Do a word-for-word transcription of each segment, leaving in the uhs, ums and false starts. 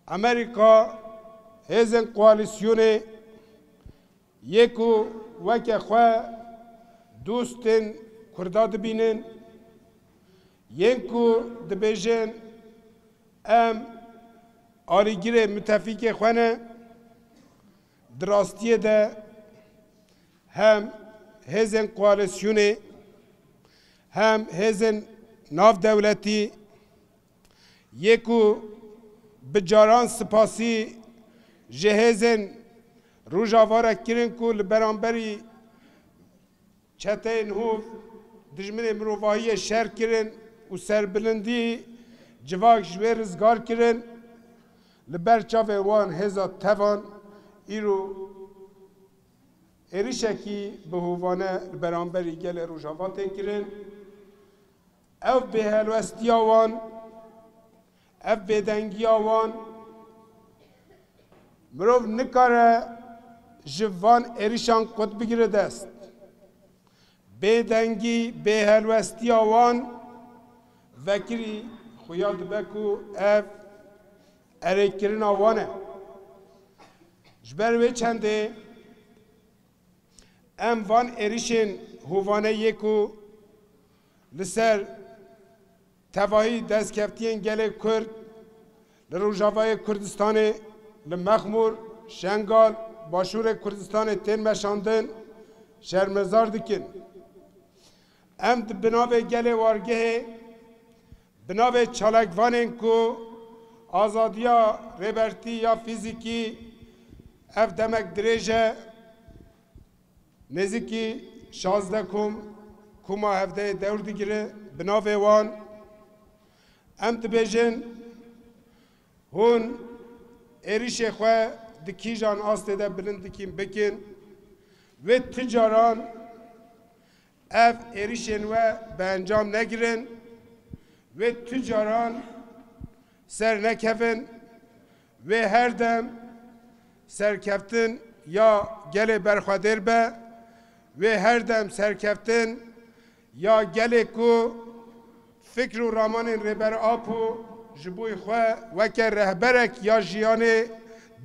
Amerîka hêzên koalîsyonê yê ku weke xwe dostên Kurda dibînin, yên ku dibêjin em alîgirê mitefîkê xwe ne, di rastiyê de hem hêzên koalîsyonê hem hêzên navdewletî yê ku bi caran spasî ji hêzên Rojava re kirin ku li beramberî çeteyên hov dijminê mirovahiyê şer kirin û serbilindî civak ji wê rizgar kirin. Li ber çavê wan hêza tevan îro êrişekî bi hovane li beramberî gelê Rojava tê kirin. Ev bêhelwestiya wan, ev bêdengiya wan, mirov nikare ji van êrişan qut bigire dest. Bêdengî, bêhelwestiya wan vekirî xuya dibe ku ev erêkirina wan e. Ji ber wê çendê em van êrişên hovane yê ku li ser tevahî destkeftiyên gelê Kurd li Rojavayê Kurdistanê, li Mexmûr, Şengal, Başûrê Kurdistanê tên meşandin, şermezar dikin. Em di binavê gelê wargehê, binavê çalakvanên ku azadiya rêbertî ya fîzîkî ev demek dirêj e, nêzîkî şazdeh kom, koma hevdehê dewr digire, binavê wan em dibêjin, hûn êrişê xwe di kîjan astê de bilind dikîn bikin. Wê tu caran ev êrişên we bi encam negirin. Wê tu caran ser nekevin. Wê her dem serkeftin ya gelê berxwedêr be. Wê her dem serkeftin ya gelê ku fikr û ramanên Rêber Apo ji bo xwe weke rehberek ya jiyanê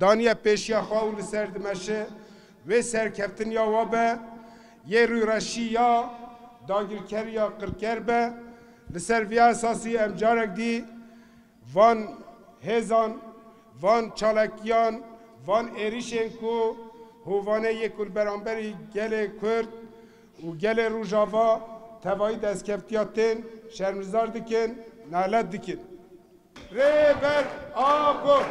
daniye pêşiya xwe û li ser dimeşe, wê serkeftin ya wa be, yê rûreşî ya dagirker ya qirker be, li ser vî esasî em carek dî van hêzan, van çalakiyan, van êrişên ku hovane yê ku li beramberî gelê Kurd û gelê Rojava tevayî destkeftiya tên şermizar dikin, nalet dikin. Rêber Apo!